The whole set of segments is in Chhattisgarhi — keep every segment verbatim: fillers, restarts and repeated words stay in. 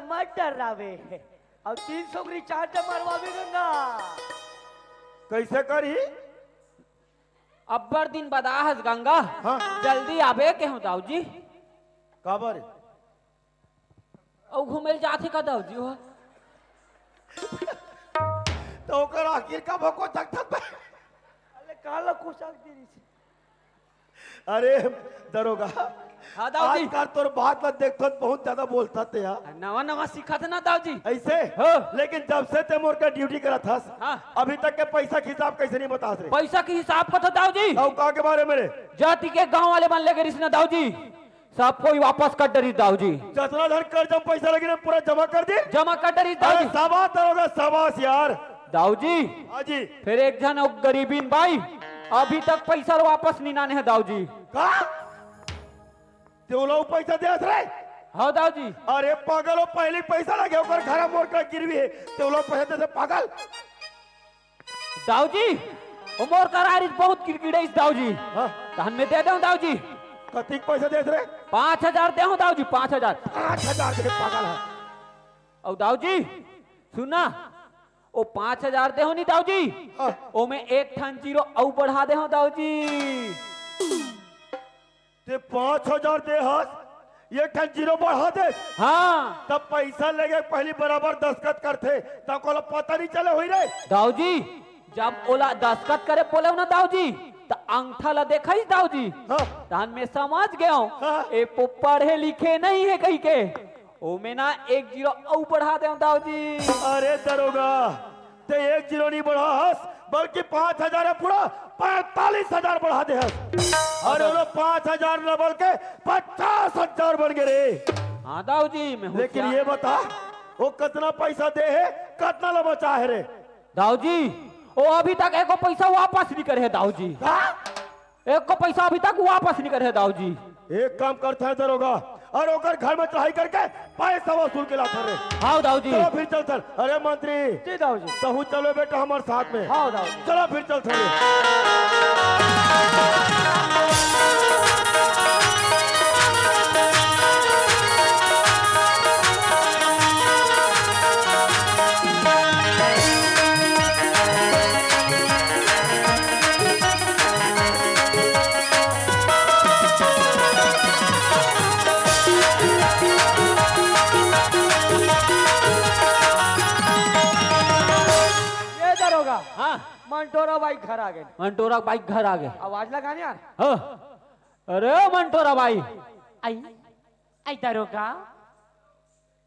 मत डरावे। अउ तीन सौ के रिचार्ज मरवावे गंगा। कइसे करही? अब्बड़ दिन बदाहस गंगा। हाँ। जल्दी आबे के हूँ दाऊ जी। काबर? अउ घूमे ल जाथे का दाऊ जी हो? त ओकर आखिर का भको जगत पे। अरे काला कोसाक दे रही थी। अरे दरोगा, हाँ, दाऊ जी। आजकल तोर बात ला देखथन, बहुत ज्यादा बोलथस ते यार। नवा नवा सीखत ना दाऊ जी। अइसे? हाँ। लेकिन जब से ते मोर का ड्यूटी करत हस, हाँ। अभी तक के पइसा के हिसाब कइसे नइ बतास रे? पइसा के हिसाब कथस दाऊ जी। अउ का के बारे में रे? जाति के गांव वाले मन लेगे रिहिस ना दाऊ जी, सब कोई वापस कर डरिस दाऊ जी। जतना धन कर्जा में पइसा लगे ना, पूरा जमा कर दे। जमा कर डरिस दाऊ जी। शाबाश दरोगा, शाबाश यार। दाऊ जी। हाँ जी। फेर एक झन अउ गरीबिन बाई अभी तक पइसा ल वापस नइ लाने हे दाऊ जी। का? ते ओला पइसा देस रे? हाँ दाऊ जी। अरे पागल हो, पहिली पइसा लगे ओकर घर मोर कर गिरवी हे, ते ओला पइसा देस रे पागल। दाऊ जी, ओ मोर करा रिहिस बहुत गिड़गिड़ाइस दाऊ जी। हाँ। तहन में दे देंव दाऊ जी। कतिक पइसा देस रे? पाँच हजार देहूं दाऊ जी, पाँच हजार। पाँच हजार दे पागल हे। अउ दाऊ जी, सुन ना, ओ पाँच हजार देहूं नी दाऊ जी, हाँ। ओमे एक ठन जीरो अउ बढ़ा देहूं दाऊ जी। ते पाँच हजार देहस, एक ठन जीरो बढ़ा देस। हाँ। तब पइसा लेगे पहिली बराबर दस्खत करथे, तब कोनो पता नइ चले होही रे। दाऊ जी, जब ओला दस्खत करे बोलेंव ना दाऊ जी, त अंगठा ला देखाइस दाऊ जी। हाँ। तहन में समझ गेंव, हाँ। ए पढ़े लिखे नइ हे कहिके। ओमे ना एक जीरो अउ बढ़ा देंव दाऊ जी। अरे दरोगा, ते एक जीरो नइ बढ़ाहस, बल्कि पाँच हजार हे पूरा पैंतालीस हजार बढ़ा देहस। अरे ओला पाँच हजार न बल्कि पचास हजार बन गे रे। हाँ दाऊ जी, मैं लेकिन होशियार। ये बता, ओ कतना पइसा दे हे, कतना ला बचाहे रे? दाऊ जी, ओ अभी तक एको पइसा वापस नइ करे हे दाऊ जी। का? एको पइसा अभी तक वापस नइ करे हे दाऊ जी। एक काम करथन दरोगा, अउ ओकर घर में चढ़ाई करके पइसा वसूल के लाथन रे। हाँ दाऊ जी। चलो फिर चलथन। अरे मंत्री। जी दाऊ जी। तहूं चलो बेटा हमर साथ में। हाँ दाऊ जी। चलो फिर चलथन रे। ये दरोगा, हाँ। मंटोरा बाई घर आ गे। मंटोरा बाई घर आ गे। आवाज लगा ना यार। हाँ। अरे मंटोरा बाई। आई, आई दरोगा।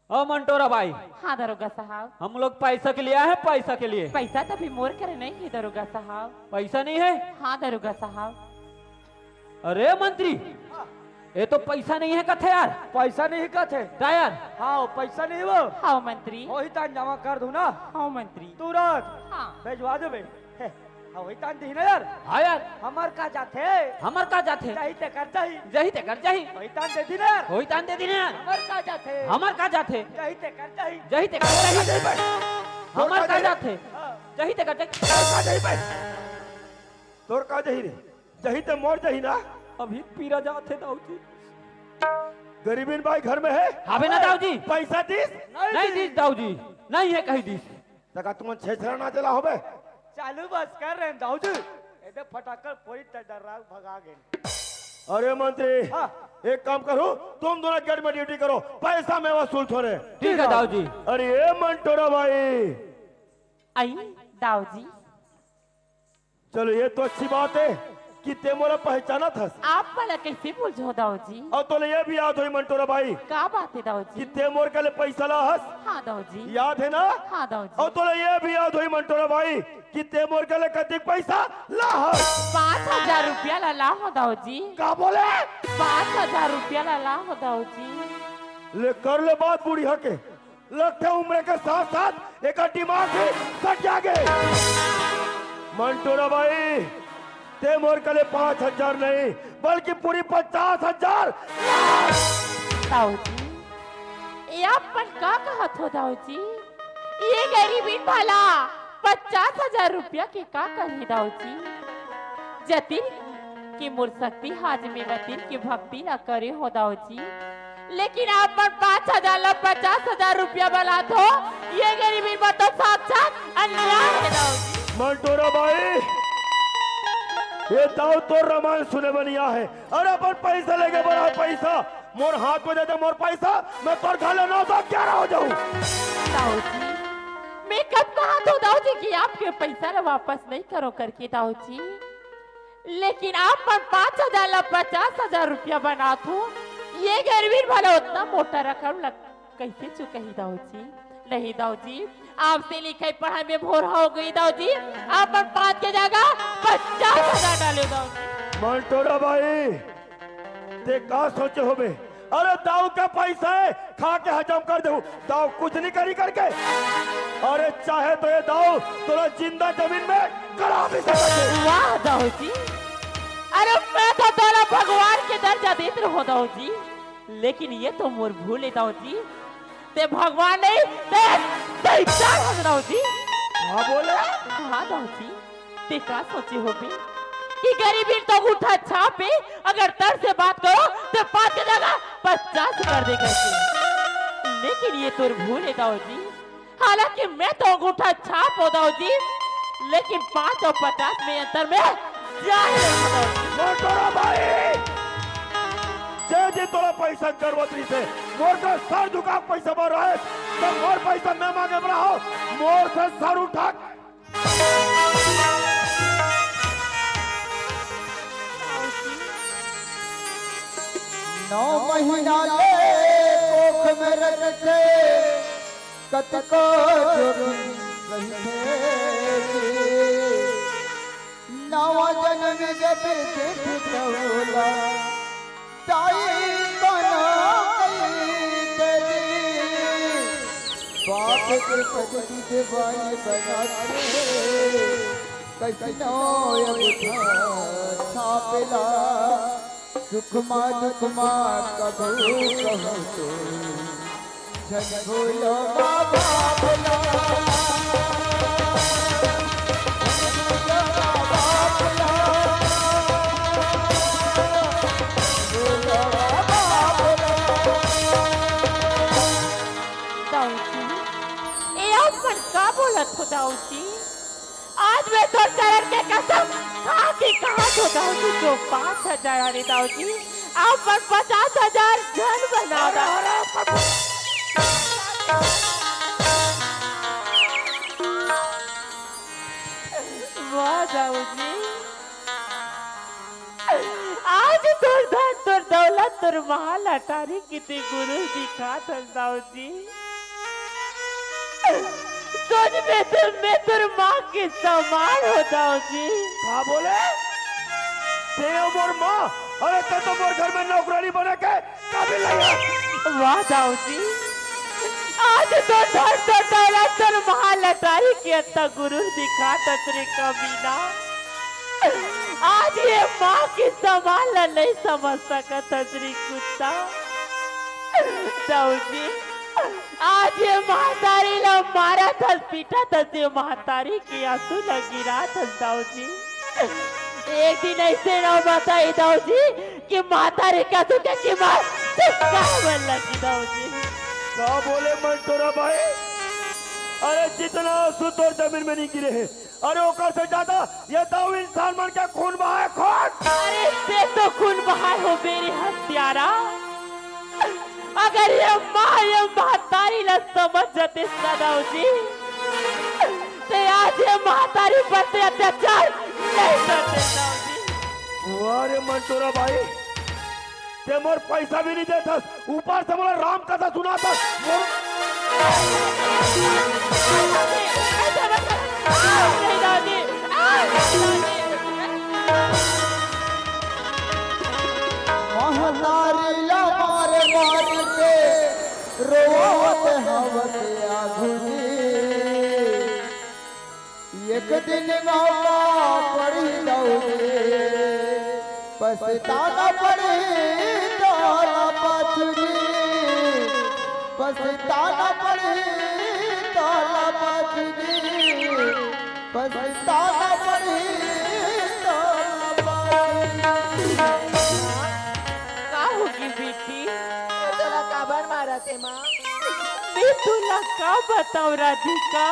ओ मंटोरा बाई। हाँ दरोगा साहब। हम लोग पैसा के लिए आए हैं, पैसा के लिए। पैसा तो अभी मोर करा नइ हे दरोगा साहब। पैसा नइ हे? हाँ दरोगा साहब। अरे मंत्री, ये तो पैसा नइ हे कथे यार। पैसा नइ हे कथे? का यार? हाँ, पैसा नइ हे वो। हाँ मंत्री। ओही तान जमा कर दूं ना। हाँ मंत्री। तुरंत। हाँ। भेजवा देबे। हे, हाँ, वही तान देही ना यार। हाँ यार। हमर का जाथे? हमर का जाथे? जाही तेकर जाही। जाही तेकर जाही। वही तान दे दी ना यार। वही तान दे दी ना यार। हमर का जाथे? हमर का जाथे? जाही तेकर जाही। जाही तेकर जाही। जाही भाई। हमर का जाथे? हाँ। जाही तेकर जाही। तोर का जाही भाई? तोर का जाही रे? जाही ते मोर जाही ना। अभी पीरा जाथे दाऊ जी। गरीबिन बाई घर में हे? हावे ना दाऊ जी। पैसा दिस? नहीं दिस दाऊ जी। नइ हे कहि दिस। तका तुमन छेछरा ना चला होबे। चालू बस कर रहे हैं दाऊ जी। एदे फटाकर फोड़ी त डर्रा भगा गे। अरे मंत्री, हाँ। एक काम करो, तुम दोनों गेट में ड्यूटी करो, पैसा मैं वसूल थोरे। ठीक हे दाऊ जी। अरे ए मंटोरा बाई। आई दाऊ जी। चलो, ये तो अच्छी बात हे कि ते मोला पहचानत हस। आप मोला कइसे भूल जाहू दाऊ जी? अउ तोला ये भी याद होही मंटोरा बाई। का बात हे दाऊ जी? कि ते मोर करा ले पैसा लाहस। हाँ दाऊ जी। याद हे ना? हाँ दाऊ जी। अउ तोला ये भी याद होही मंटोरा बाई कि ते मोर करा ले कतिक पैसा लाहस। पाँच हजार रुपया ला लाहूं दाऊ जी। का बोले? पाँच हजार रुपया ला लाहूं दाऊ जी। ले कर ले बात बुढ़िया के। लगथे उम्र के साथ-साथ एकर दिमाग भी सठिया गे। मंटोरा बाई, ते मोर करा ले पाँच हजार नहीं, बल्कि पूरी पचास हजार। दाऊ जी, ये अपन का कहत हो दाऊ जी? ये गरीबिन भला पचास हजार रुपया के का करही दाऊ जी? जतिन के मोर शक्ति हाज में वतिन के भक्ति ला करे हो दाऊ जी। लेकिन आप मन पाँच हजार ला पचास हजार रुपया बलात हो, ये गरीबी बर तो साक्षात अन्याय हे दाऊ जी। मंटोरा बाई, ये दाऊ तोर रामायण सुने बर नइ आए हे। अरे अपन पैसा लेके बला पैसा, मोर हाथ में दे दे मोर पैसा, मैं तोर घर ले नौ सौ ग्यारह हो जाऊं। दाऊ जी, मैं कब कहा थों दाऊ जी कि आपके पैसा ला वापस नइ करों करके दाऊ जी? लेकिन आप मन पाँच हजार ला पचास हजार रुपया बनात हो, ये गरीबी भला ओतना मोटा रकम ला कइसे चुकाही दाऊ जी? नहीं दाऊ जी, आपसे लिखाई पढ़ाई में भोर हो गई दाऊ जी, आप मन पाँच के जगह पचास हजार डालेव दाऊ जी। मंटोरा बाई, तें का सोचे होबे? अरे दाऊ के पैसा हे, खा के हजम कर देहूं, दाऊ कुछ नइ करी करके। अरे चाहे तो ये दाऊ तोला जिंदा जमीन में गड़ा भी सकत हे। वाह दाऊ जी, अरे मैं तो तोला भगवान के दर्जा देत रहों दाऊ जी, लेकिन ये तो मोर भूल हे दाऊ जी, तें भगवान नहीं, तें शैतान हस दाऊ जी। का बोले? हाँ दाऊ जी, तें का सोचे होबे कि गरीबी तो अंगूठा छाप हे, अगर तर्ज से बात करों तो पाँच के जगह पचास कर दे करके। लेकिन ये तोर भूल हे दाऊ जी, हालांकि मैं तो अंगूठा छाप हों दाऊ जी, लेकिन पाँच अउ पचास में अंतर मैं जाहिर हूँ दाऊ जी। मंटोरा बाई, जे दिन तोला पैसा के जरूरत रहिसे, मोर से सर झुका के पैसा मांगे रहे, त मोर पैसा मैं मांगे बर आहों, मोर से सर उठा के नौ महीना ले कोख में रखे कतको जोगी सही थे। नवा जन्म जब देख तौला, ताई बना गई तेरी। बाप के पद की दीवानी बना के, कैसनो अब छापेला। सुखमा दुखमा कबू कहूँ तो, झन भूलो माँ बाप ला। दाऊ जी, ए आप मन का बोलत हो दाऊ जी? आज मैं तोर चरण के कसम खा के कहा तो दाऊ जी, जो पाँच हजार, अरे दाऊ जी, आप मन पचास हजार झन बनाओ। अरे, अरे, वाह दाऊ जी, आज तोर धन, तोर दौलत, तोर महल अटारी के तें गुरूर दिखात हस दाऊ जी। सोच में तो मैं तोर माँ के समान हों दाऊ जी। का बोले? तें मोर माँ? अरे तें तो मोर घर में नौकरानी बने के काबिल नहीं हे। वाह दाऊ जी, आज तोर धन, तोर दौलत, तोर महल अटारी के अतना गुरूर दिखात हस रे कमीना। आज ये माँ के समान ला नहीं समझ सकत हस रे कुत्ता। दाऊ जी, आज ये महतारी ला मारत हस, पीटत हस, ये महतारी के आंसू ला गिरात हस दाऊ जी। एक दिन अइसे नौबत आही दाऊ जी कि महतारी के आंसू के कीमत चुकाए बर लगही दाऊ जी। का बोले मंटोरा बाई? अरे जितना आंसू तोर जमीन में नहीं गिरे हे, अरे ओकर से ज्यादा ये दाऊ इंसान मन के खून बहाए खून। अरे तें तो खून बहाए होबे रे हत्यारा। अगर ये माँ ये महतारी ला समझ जातेस ना दाऊ जी, तें आज ये महतारी पर तें अत्याचार नहीं करतेस दाऊ जी। वाह रे मंटोरा बाई, तें मोर पैसा भी नहीं देथस, ऊपर से मोला राम कथा सुनाथस। मोर महतारी ला मार मार के रोवत हवस आघू जी। एक दिन मौका पड़ी दाऊ जी, पछताना पड़ी तोला पाछू जी, पछताना पड़ी तोला पाछू जी, पछताना पड़ी तोला पाछू जी। का होगे बेटी? काबर मारत हे माँ? मैं तोला का बताऊं राधिका,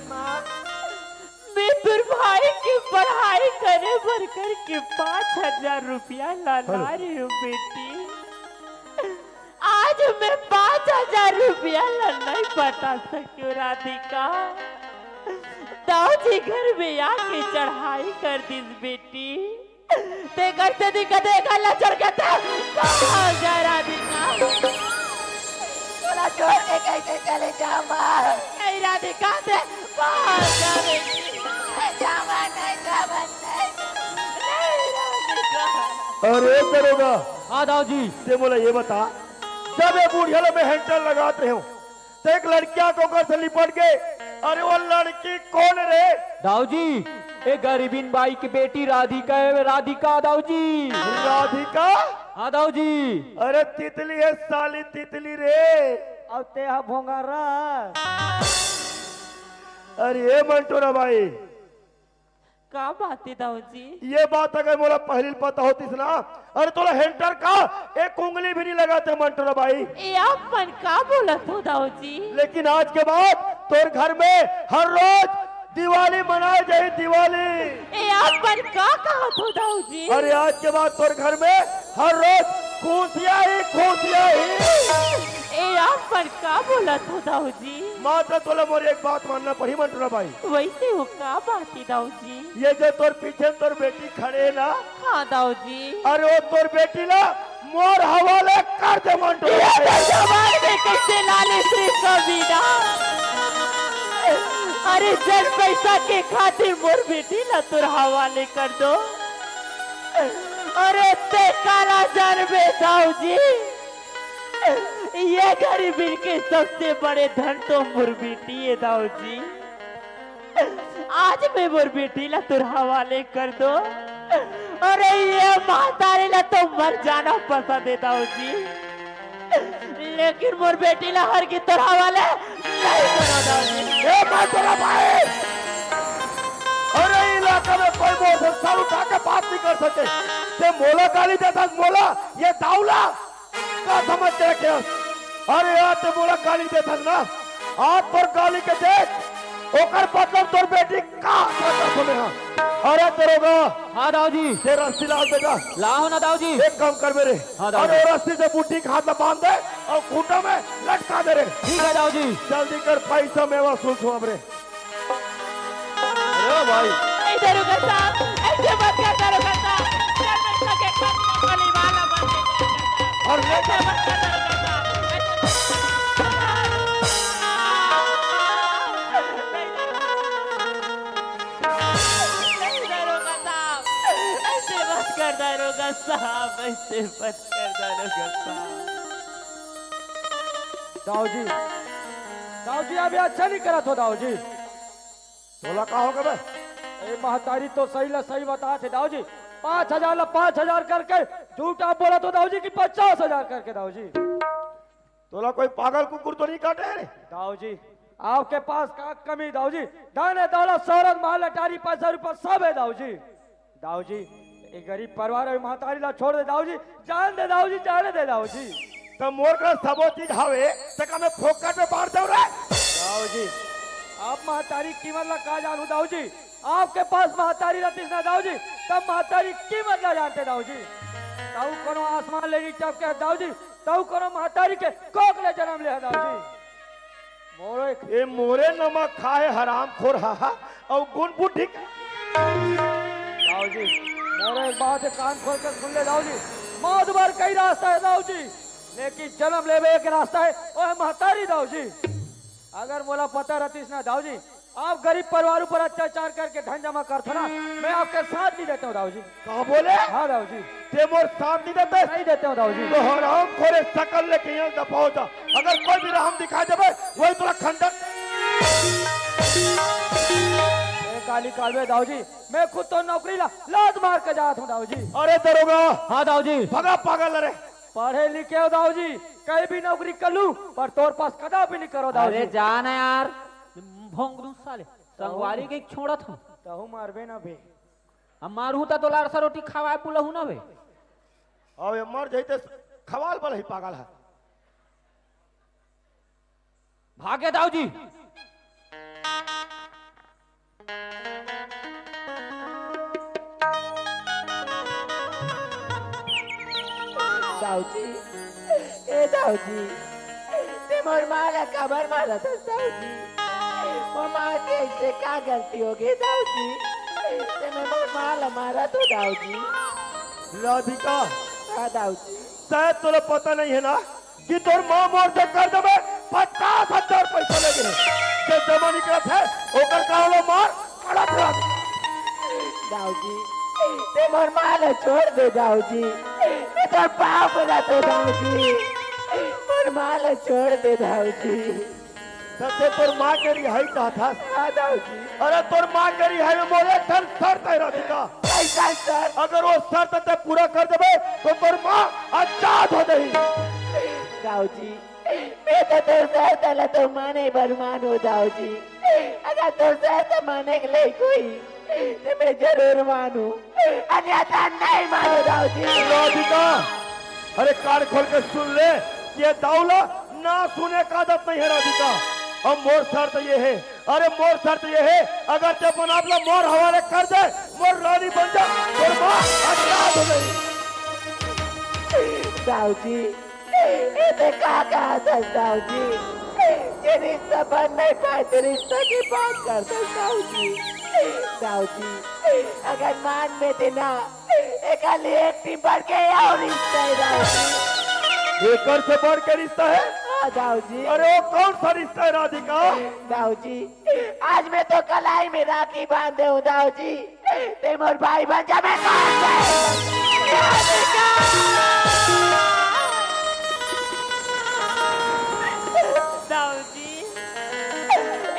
माँ, मैं तोर भाई के पढ़ाई करे बर करके पाँच हजार रुपया ला ला रहे हूँ बेटी। आज मैं पाँच हजार रुपया ला नहीं पटा सकियो राधिका। दाऊ जी घर में आके चढ़ाई कर दिस बेटी। तेकर सेती कदे एकर ला छोड़ के ते भाग जा राधिका। तोला छोड़ के कैसे चले जाऊं माँ? नहीं राधिका, ते भाग जा बेटी। नहीं जाऊं माँ, नहीं जाऊं माँ, नहीं। नहीं राधिका। अरे दरोगा, हाँ दाऊ जी। ते मोला ये बता, जब ये बुढ़िया ला मैं हेंटर लगात रहे हूँ, तो एक लड़किया के ओकर से लिपट गे। अरे वो लड़की कौन रे? दाऊ जी, ए गरीबिन बाई के बेटी राधिका हे, राधिका दाऊ जी। राधिका? हाँ दाऊ जी। अरे तितली हे साली तितली रे। अब ते हा भोंगारा। अरे ए मंटोरा बाई, का बात हे दाऊ जी? ये बात अगर मोला पहली पता होतिस ना, अरे तोला हेंटर का एक उंगली भी नहीं लगाते मंटोरा बाई। ए आप मन का बोलत हो दाऊ जी? लेकिन आज के बाद तोर घर में हर रोज दिवाली मनाए जाही, दिवाली। ए आप मन का कहत हो दाऊ जी? अरे आज के बाद तोर घर में हर रोज खुशियां ही खुशियां ही। ए आप मन का बोलत हो दाऊ जी? मात्र तोला मोर एक बात मानना पड़ही मंटोरा बाई। वैसे वो का बात हे दाऊ जी? ये जो तोर पीछे तोर बेटी खड़े हे ना, हाँ दाऊ जी। अरे वो तोर बेटी ला मोर हवाले कर दे मंटोरा। ये तो जवान में कैसे लाले श्री कबीरा। अरे जन पैसा के खातिर मोर बेटी ला तोर हवाले कर दो। अरे ते काला जानबे दाऊ जी, ये गरीबी के सबसे बड़े धन तो मोर बेटी हे दाऊ जी। आज मैं मोर बेटी ला तोर हवाले कर दो। अरे ये महतारी ला तो मर जाना पसंद हे दाऊ जी, लेकिन मोर बेटी ला हर की तोर हवाले नहीं करो दाऊ जी। ए मंटोरा बाई, अरे इलाका में कोई मोर से सर उठा के बात नहीं कर सके। ते मोला गाली देथस, मोला, ये दाऊ ला का समझ के रखे हस? अरे यार, ते मोला गाली देथस ना, आज तोर गाली के देख, ओकर मतलब तोर बेटी का करत हवे हा। अरे दरोगा, हाँ दाऊ जी। ते रस्सी ला बेटा। लाओ ना दाऊ जी। एक काम कर मेरे, हाँ दाऊ अरे जी। रस्सी से बुड्ढी के हाथ ला बांध दे और खूंटा में लटका दे रे। ठीक है दाऊ जी। जल्दी कर, पैसा मैं वसूल हूँ अब रे। अरे ओ भाई। ए दरोगा साहब, ऐसे मत कर दरोगा साहब। ये पैसा के खातिर परिवार ला बंद कर दरोगा साहब। और ले ऐसे मत कर दरोगा साहब। ऐसे मत कर। नहीं दरोगा साहब, ऐसे मत कर दरोगा साहब, ऐसे मत कर दरोगा साहब। दाऊ जी, दाऊ जी, अभी अच्छा नहीं करत हो दाऊ जी। तोला का हो गे बे? ए महतारी तो सही ला सही बतात हे दाऊ जी। पाँच हजार ला पाँच हजार करके झूठा बोलत हो दाऊ जी कि पचास हजार करके दाऊ जी। तोला कोई पागल कुकुर तो नहीं काटे हे रे? दाऊ जी, आपके पास का कमी दाऊ जी? धन दौलत, शोहरत, महल, अटारी, पैसा रुपया सब हे दाऊ जी। दाऊ जी, ये गरीब परिवार अउ महतारी ला छोड़ दे दाऊ जी, जान दे दाऊ जी, जाने दे दाऊ जी। त मोर करा सबो चीज हवे, त का मैं फोकट में बांट दऊं रे? दाऊ जी, आप महतारी कीमत ला का जानहू दाऊ जी? आपके पास महतारी रहतीस ना दाऊ जी, तब महतारी कीमत ला जानते दाऊ जी। तऊ कोनो आसमान ले नहीं टपके दाऊ जी, तऊ कोनो महतारी के कोख ले जन्म ले दाऊ जी। मोरो एक ए मोरे नमक खाए हरामखोर हा, हा, अउ गुन बुद्धि का। दाऊ जी, मोरो एक बात हे, कान खोल के सुन ले दाऊ जी। मौत बर कई रास्ता हे दाऊ जी, लेकिन जन्म लेवे एक रास्ता हे, ओह महतारी दाऊ जी। अगर मोला पता रहतीस ना दाऊ जी, आप गरीब परिवार ऊपर अत्याचार करके धन जमा करथो ना, मैं आपके साथ नहीं देता हूँ दाऊ जी। का बोले? हाँ दाऊ जी। ते मोर साथ नहीं देते? नहीं देते हूँ दाऊ जी। तो हरामखोरे, सकल लेके यहाँ दफा हो जा। अगर कोई भी राह में दिखाई देबे, वही तोला खंडन। ए काली कालवे दाऊ जी, मैं खुद तो नौकरी ला लात मार के जात हूँ दाऊ जी। अरे दरोगा। हाँ दाऊ जी। भगा पागल रे। पढ़े लिखे हो दाऊ जी, कहीं भी नौकरी कर लूं, पर तोर पास कदा भी नहीं करो दाऊ अरे जी। जा ना यार, भोंग दूं साले, संगवारी के छोड़त हूँ। तहू मारबे ना बे। हम मारहूँ त तोला अरसा रोटी खवाए बुलहूँ ना बे। अब ये मर जइते खवाल बल ही पागल है। भागे दाऊ जी। दाऊ जी, ए दाऊ जी, ते मोर माँ ला काबर मारत हस दाऊ जी? मोर माँ के ऐसे का गलती हो गई दाऊ जी? ते मैं मोर माँ ला मारत हो दाऊ जी। राधिका। हाँ दाऊ जी। शायद तोला पता नहीं है ना कि तोर माँ मोर से कर्ज में पचास हजार पैसा ले गे हे। जब जमा निकलत हे, ओकर का ओला मार, अड़त रह। दाऊ जी, ते मोर माँ ला छोड़ दे दाऊ जी। मैं तोर पाँव पड़त हो दाऊ जी। मोर माँ ला छोड़ दे दाऊ जी। तब ते तोर माँ के रिहाई चाहत हस? हाँ दाऊ जी। अरे तोर माँ के रिहाई में मोर एक ठन शर्त है राधिका। कैसा शर्त? अगर वो शर्त ते पूरा कर देबे तो तोर माँ आजाद हो जाही। दाऊ जी, मैं तो तोर शर्त ला तो माने बर मानहूँ दाऊ जी। अगर तोर शर्त माने के लायक होही, तो मैं जरूर मानहूँ, अन्यथा नहीं मानहूँ दाऊ जी। राधिका, अरे कान खोल के सुन ले, ये दाऊ ला ना सुने का आदत नहीं है राधिका। अब मोर शर्त ये है, अरे मोर शर्त ये है, अगर ते अपन आप ला मोर हवाले कर दे, मोर रानी बन जा, तोर माँ आजाद हो जाही। दाऊ जी, ए ते का कहत हस दाऊ जी? जे रिश्ता बन नहीं पाए ते रिश्ता की बात करत हस दाऊ जी। दाऊ जी, अगर मान में ते ना, एकर ले एक टीम बढ़ के और रिश्ता है दाऊ जी। एकर से बढ़ के रिश्ता है? हाँ दाऊ जी। अरे वो कौन सा रिश्ता है राधिका? दाऊ जी, आज मैं तोर कलाई में राखी बांधे हूँ दाऊ जी। ते मोर भाई बन जा, मैं कौन से? राधिका! दाऊ जी,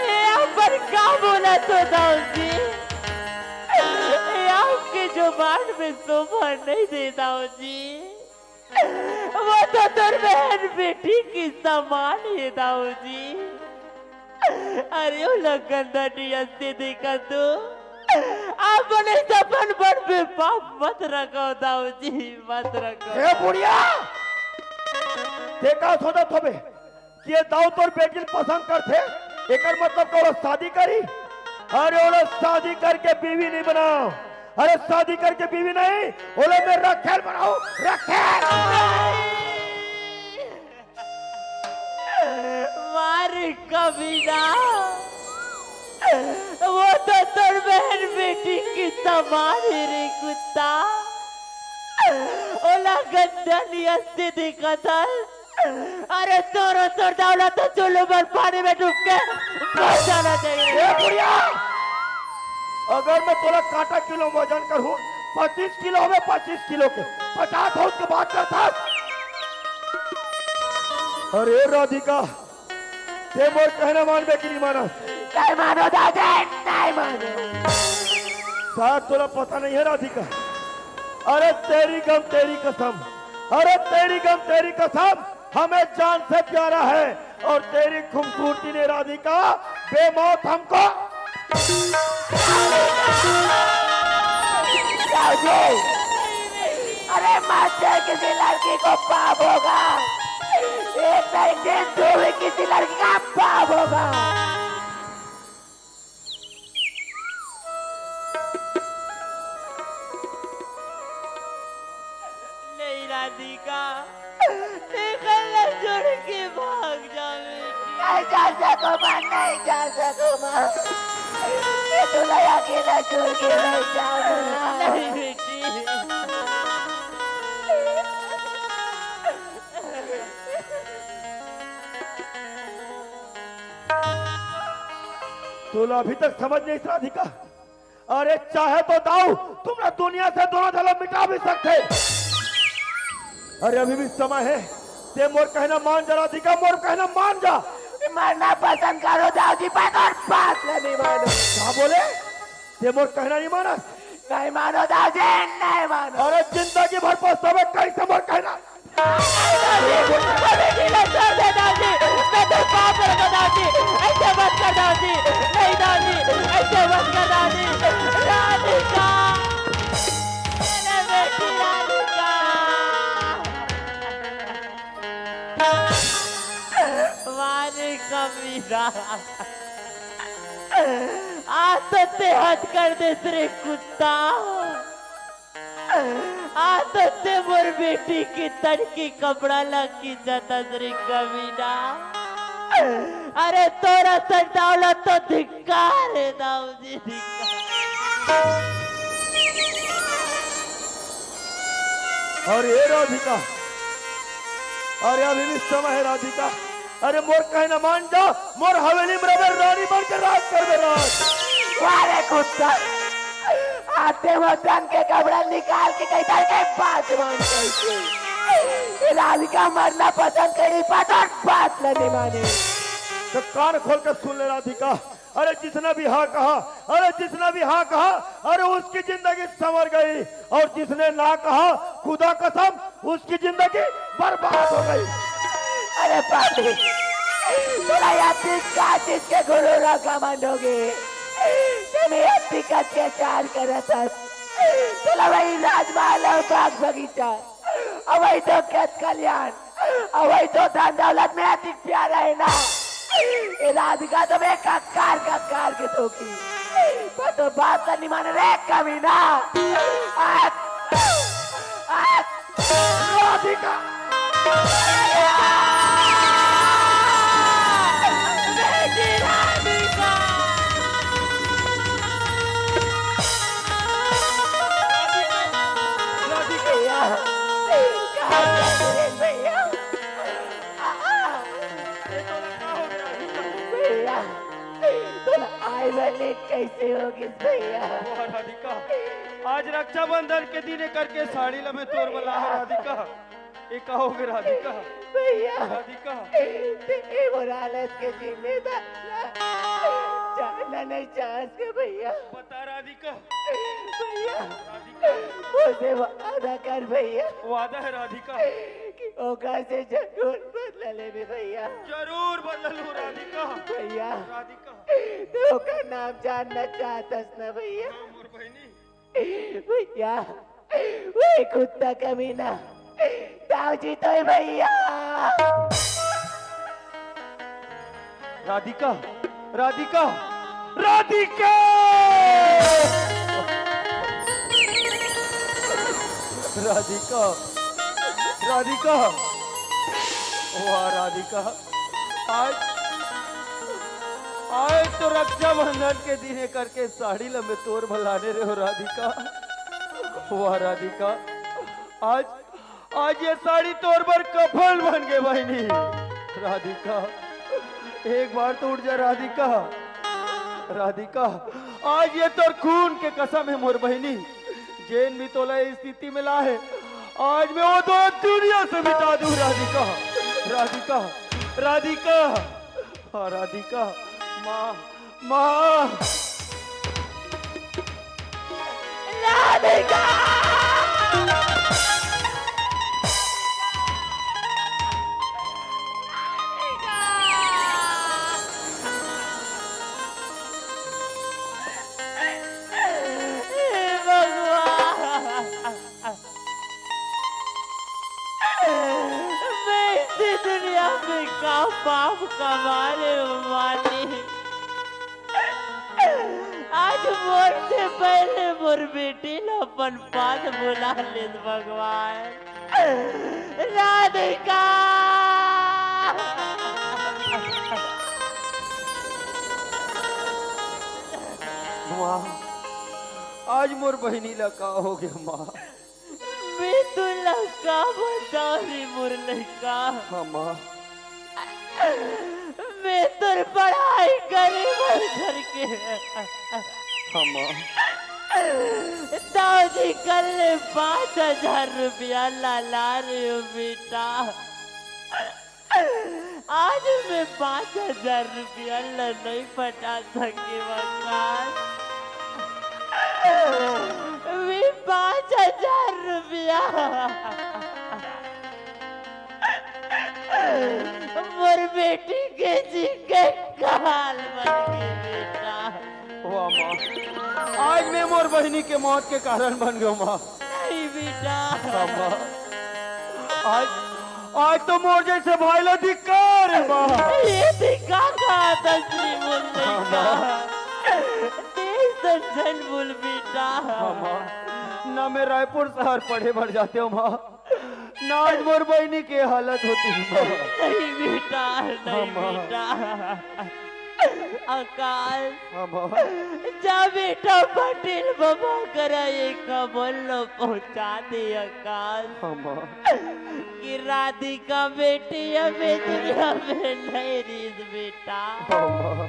ए आप पर का बोलत हो दाऊ जी? ए आपके जुबान में शोभा नहीं दे दाऊ जी। वो तो तोर बहन बेटी के समान है दाऊ जी। अरे ओ लगन दनिया से देखा तो अपने सपन पर भी पाप मत रखो दाऊ जी, मत रखो। हे बुढ़िया, ते का सोचत हबे कि ये दाऊ तोर बेटी ल पसंद करथे, एकर मतलब का ओला शादी करी? अरे ओला शादी करके बीवी नहीं बनाओ, अरे शादी करके बीवी नहीं, ओला मैं रखेल बनाऊं, रखेल। मार कमीना, वो तो तोर बहन बेटी के समान है रे कुत्ता। ओला गंदा नियत से देखत हस। अरे तोरो तोर दाऊ ला तो चुल्लू भर पानी में डूब के मर जाना चाहिए। ए बुढ़िया, अगर मैं तोला कांटा किलो वजन करूं, पच्चीस किलो हवे, पच्चीस किलो के, पचास हो उसके बात करता। अरे राधिका, ते मोर कहना मानबे कि नहीं मानस? नहीं मानो दाऊ जी, नहीं मानो। शायद तोला पता नहीं है राधिका। अरे तेरी गम तेरी कसम, अरे तेरी गम तेरी कसम, हमें जान से प्यारा है और तेरी खूबसूरती ने राधिका बेमौत हमको। दाऊ जी, अरे मरते किसी लड़की को पाप होगा, एक ना एक दिन तू भी किसी लड़की का बाप होगा। नहीं राधिका, तें एला छोड़ के भाग जा बेटी। नहीं जा सकूं माँ, नहीं जा सकूं माँ। मैं तोला अकेला छोड़ के नहीं जाऊंगा। नहीं बेटी। तोला अभी तक समझ नहीं, राधिका। अरे चाहे तो दाऊ तुमला दुनिया से दोनों झन ला मिटा भी सकथे। अरे अभी भी समय है, ते मोर कहना मान जा राधिका, मोर कहना मान जा। मरना पसंद करो दाऊ जी, पर तोर बात ला नहीं मानो। का बोले? ते मोर कहना नहीं मानस? नहीं मानो दाऊ जी, नहीं मानो। अरे जिंदगी भर पछतावे, कैसे मोर कहना? नहीं दाऊ जी, कभी नहीं ले छोड़ दे दाऊ जी, मैं तो पाप लगा दाऊ जी, ऐसे मत कर दाऊ जी, नहीं दाऊ जी, ऐसे मत कर दाऊ जी। राधिका, मेरे बेटी राधिका। मारे कमीना, आज तो ते हद कर देस रे कुत्ता। आज तो ते मोर बेटी के तन के कपड़ा ला खींचत हस रे कमीना। अरे तोर असन दाऊ ला तो धिक्कार हे दाऊ जी, धिक्कार। अरे राधिका, अरे अभी भी समय हे राधिका। अरे मोर कहना मान जा, मोर हवेली में रबे, रानी बन के राज करबे राज। अरे कुत्ता, आज ते मोर तन के कपड़ा निकाल के कहिथस के बात मान कहिके। ये राधिका मरना पसंद करी, पर तोर बात ला नइ माने। तो कान खोल के सुन ले राधिका, अरे जिसने भी हाँ कहा, अरे जिसने भी हाँ कहा, अरे उसकी जिंदगी संवर गई, और जिसने ना कहा, खुदा कसम, उसकी जिंदगी बर्बाद हो गई। अरे पापी, तोला ये अतिक का चीज के गुरूर अउ घमंड होगे? ते मेर अतिक अत्याचार करत हस। तोला वही राजमहल अउ बाग बगीचा, अउ वही तो खेत खलिहान, अउ वही तो धन दौलत मेर अतिक प्यारा हे ना। ये राधिका तो मैं कक्कार कक्कार के धोखी, पर तोर बात ला नइ माने रे कमीना। आज, आज राधिका। बेटी राधिका। भैया, कहाँ जा रहे भैया? भैया, तोला आए बर लेट कैसे होगिस भैया? वाह राधिका, आज रक्षाबंधन के दिन करके साड़ी ला मैं तोर बर लाहूं राधिका। ये का होगे राधिका? भैया, राधिका, ते ए मोर हालत के जिम्मेदार ला जानना नहीं चाहस के भैया। बता राधिका। भैया, राधिका, मोसे वादा कर भैया वादा हे राधिका। कि ओकर से जरूर बदला लेबे भैया। जरूर बदला लूं राधिका। भैया, राधिका, तैं ओकर नाम जानना चाहत हस ना भैया? हाँ मोर बहिनी। भैया, वही कुत्ता कमीना दाऊ जी तो हे भैया। राधिका, राधिका, राधिका, राधिका, राधिका, वाह राधिका, आज, आज तो रक्षाबंधन के दिन हे करके साड़ी ला मैं तोर बर लाने रहेंव राधिका। वाह राधिका, आज, आज ये साड़ी तोर बर कफन बन गे बहिनी। राधिका, एक बार तो उठ जा राधिका। राधिका, आज ये तोर खून के कसम हे मोर बहिनी, जेन भी तोला ये स्थिति में लाहे, आज मैं वो तोला दुनिया से मिटा दूं राधिका। राधिका, राधिका, हाँ राधिका, माँ, माँ। राधिका! हे भगवान, मैं इसी दुनिया में का पाप कमा ले हूँ मालिक। आज मोर से पहले मोर बेटी ला अपन पास बुला लेस भगवान। राधिका! माँ, आज मोर बहिनी ला का होगे माँ? मैं तोला का बतावं रे मोर लइका। हाँ माँ। मैं तोर पढ़ाई करे बर घर के हाँ माँ। दाऊ जी कल ले पाँच हजार रुपया ला लाने रहेंव बेटा। आज मैं पाँच हजार रुपया ला नइ पटा सकेंव। मैं पाँच हजार रुपया मोर बेटी के जी के काल बन गे बेटा। वाह माँ, आज मैं मोर बहिनी के मौत के कारण बन गेंव माँ। नहीं बेटा। हाँ माँ, आज, आज तो मोर जइसे भाई ला धिक्कार हे माँ। ये धिक्कार का था श्री मुंडे का? माँ। तें अइसन झन बोल बेटा। हाँ माँ, ना मैं रायपुर शहर पढ़े बर जातेंव माँ, ना आज मोर बहिनी के हालत होतिस माँ। नहीं बेटा, नहीं माँ। बेटा। आकाश, हाँ माँ। जा बेटा पटेल बबा करा एक खबर लो पहुँचा दे आकाश। हाँ माँ। कि राधिका बेटी अभी दुनिया में नहीं रहिस बेटा। हाँ माँ।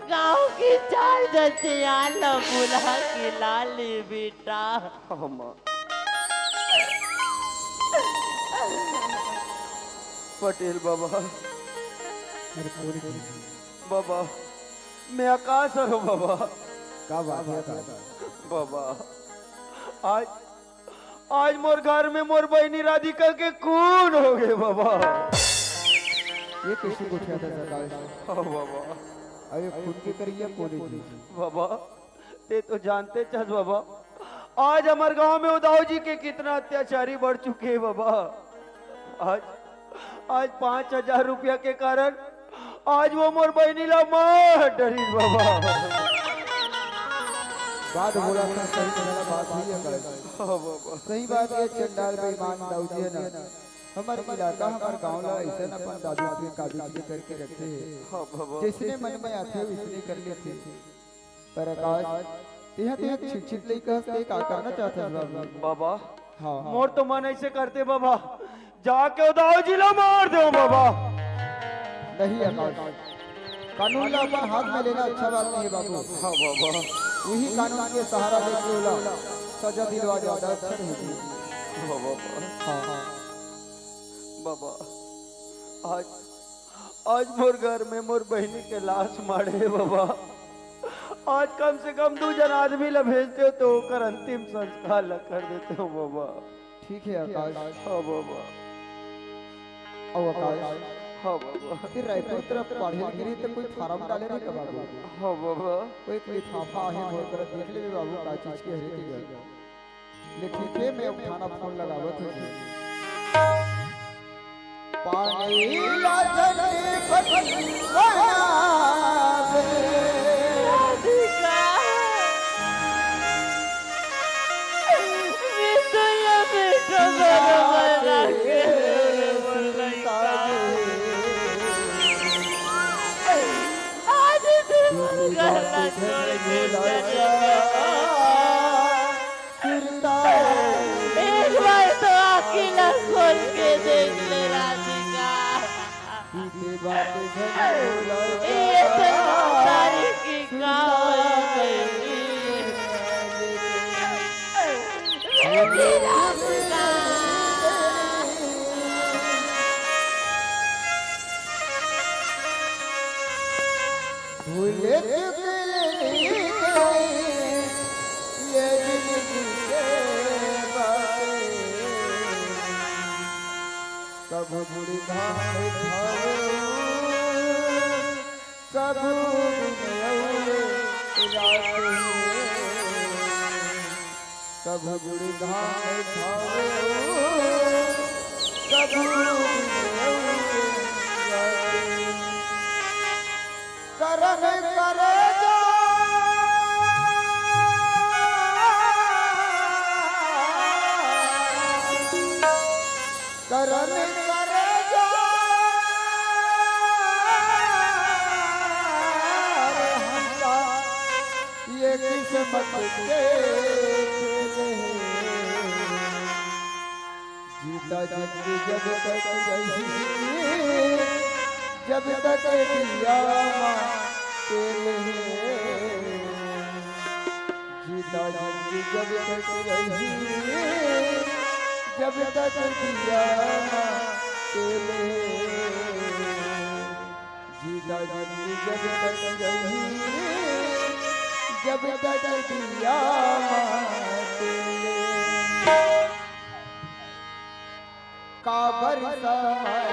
गाँव के चार जतिया लो बुला के ला ले बेटा। हाँ माँ। पटेल बबा। अरे कोन हे? बबा, मैं आकाश हरों बबा। का बात हे आकाश? बबा, आज, आज मोर घर में मोर बहिनी राधिका के खून होगे बबा। ये कइसे गोठियाथस आकाश? हाँ बबा। अरे खून के करइया कोन हे जी? बबा, तें तो जानथस बबा, आज हमर गांव में उदाव जी के कितना अत्याचारी बढ़ चुके हे बबा। आज, आज पाँच हजार रुपया के कारण आज वो मोर बहिनी ला मार डरिस बबा। बात बोला था सही, सही बात हुई है भाई। हाँ बबा। सही बात हे, चंडाल बेईमान दाऊ जी हे ना, हमर इलाका, हमर गांव ला अइसन अपन दादू से काबिज में करके रखे हे। हाँ बबा। जइसने मन में आथे, वइसने कर लेथे। पर आकाश, तेहा, तेहा छिटछिट लइका हस, तें का करना चाहथस बाबू? बाबा, हाँ। मोर तो मन अइसे करथे बाबा, जाके उदाव जी ला मार देंव बाबा। नहीं आकाश, कानून ला अपन हाथ में लेना अच्छा बात नहीं हे बाबू। हाँ बाबा। उही कानून के सहारा लेके ओला सजा दिलवा जादा अच्छा रही। हाँ बाबा। हाँ। बाबा, आज आज मोर घर में मोर बहिनी के लाश माढ़े हे बाबा। आज कम से कम दू झन आदमी ला भेजतेव तो ओकर अंतिम संस्कार ला कर देतेव बाबा। ठीक हे आकाश। हाँ बाबा। अउ आकाश, हाँ बाबा। तें रायपुर तरफ पढ़े गे रहे त कोई फारम डाले रहे का बाबू? हाँ बाबा। कोई, कोई लिफाफा हे मोर करा, देख लेबे बाबू का चीज के हरे तेला। ले ठीक हे, मैं उठाना फोन लगावत हूँ। पानी ला जल बनी बनावे। राधिका। ये तो ये बेटा बड़ा बड़ा के। आज भी मन करला छोड़ के चले गया। एक बार तो आँखी ला खोल के देख ले राधिका। ये तो तारीख की गाँव है। भूल चुकल नीक ये जिंदगी के बातें। कब बुढ़ापे भावे, कब दिन अउर रात हो। कभू बुढ़ापे भावे, कभू दिन अउर रात। करन करे जा, करन करे जा, हमका ये किस्मत के खेल हे। जीता जिंदगी जब तक रही, जब तक जिया माँ तेल हे। जीता जिंदगी जब तक रही, जब तक जिया माँ तेल हे। जीता जिंदगी जब तक रही, जब तक जिया माँ तेरे। काबर समय